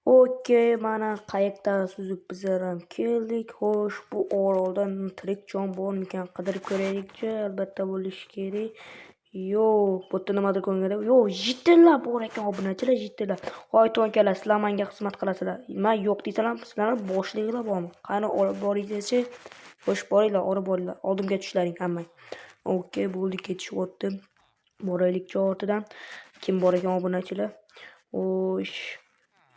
Okey, mana qayiqdan suzib bizlar ham keldik. Xo'sh, bu orolda tirik jon bormikan, qidirib ko'raylikchi, albatta bo'lishi kerak. Yo'q, bu yerda nimadir ko'ringanda. Yo'q, житель lar bor ekan, obunachilar, житель lar. Hoy to'nkalar, sizlar menga xizmat qilasizlar. Man yo'q desalar, sizlarni boshlig'inglar bormi? Qani, olib boringlarchi. Xo'sh, boringlar, olib boringlar. Oldimga tushlaring hammang. Okey, bo'ldi, ketishyapti. Boraylikchi ortidan. Kim bor ekan, obunachilar? Xo'sh.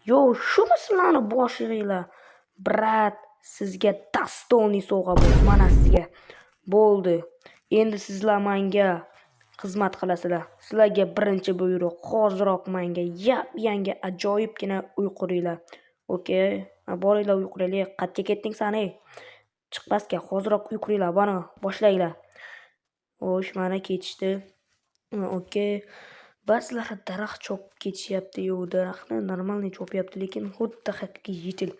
Yo'q, shumi sizlarni boshlig'inglar? Брат, sizga достойный sovg'a bu. Mana sizga. Bo'ldi. Endi sizlar menga xizmat qilasizlar. Sizlarga birinchi buyruq: hoziroq menga yap-yangi ajoyibgina uy quringlar. Okey, boringlar, uy quraylik. Qayerga ketding san, ey? Chiq pastga, hoziroq uy quringlar, mana boshlanglar. Xo'sh, mana ketishdi. Okey. Ba'zilari daraxt chopib ketishyapti. Yo'q, daraxtni нормальный chopyapti, lekin xuddi haqiqiy житель.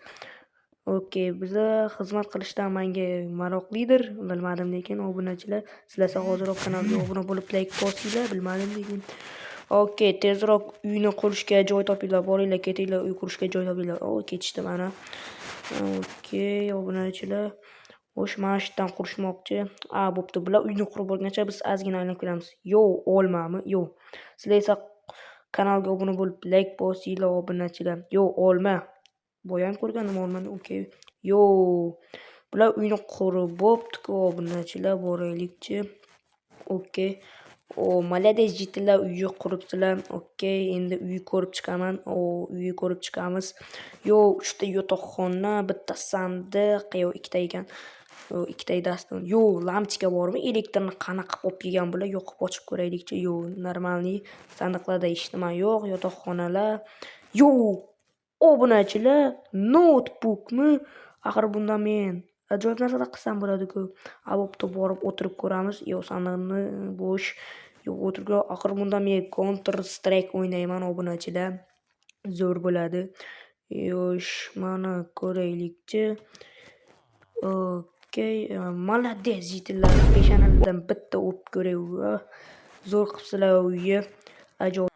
Okey, biza xizmat qilishdan menga maroqlidir, bilmadim lekin, obunachilar. Sizlar esa hoziroq kanalga obuna bo'lib, layk bosinglar, bilmadim lekin. Okey, tezroq uyni qurishga joy topinglar, boringlar, ketinglar, uy qurishga joy topinglar. O, ketishdi mana. Okey, obunachilar. Xo'sh, mana shu yerdan qurishmoqchi. A, bo'pti. Bular uyni qurib bo'lguncha biz ozgina aylanib kelamiz. Yo'q, olmami? Yo'q. Sizlar esa kanalga obuna bo'lib, layk bosinglar, obunachilar. Yo'q, olma. Boyam ko'rgandim olmani. Okey. Yo'q. Bular uyni qurib bo'pti-ku, obunachilar, boraylikchi. Okey. O, молодец, житель lar, uyni quribsizlar. Okey, endi uyni ko'rib chiqaman. O, uyni ko'rib chiqamiz. Yo'q, uchta yotoqxona, bitta sandiq, yo'q, ikkita ekan. Yo'q, ikkita dastur. Yo'q, lampochka bormi? Elektrni qanaqa qilib olib kelgan bular? Yoqib ochib ko'raylikchi. Yo'q, нормальный. Sandiqlarda hech nima yo'q, yotoqxonalar. Yo'q, obunachilar, noutbukmi? Axir bundan men ajoyib narsalar qilsam bo'ladi-ku. A, bo'pti, borib o'tirib ko'ramiz. Yo'q, sandiqni bo'sh. Yo'q, o'tirib, axir bundan men Counter Strike o'ynayman, obunachilar. Zo'r bo'ladi. Yo'sh, mana ko'raylikchi. Okey, молодец, житель lar, peshonasidan bitta o'pib ko'ray. Zo'r qilibsizlar uyni. Ajoyib.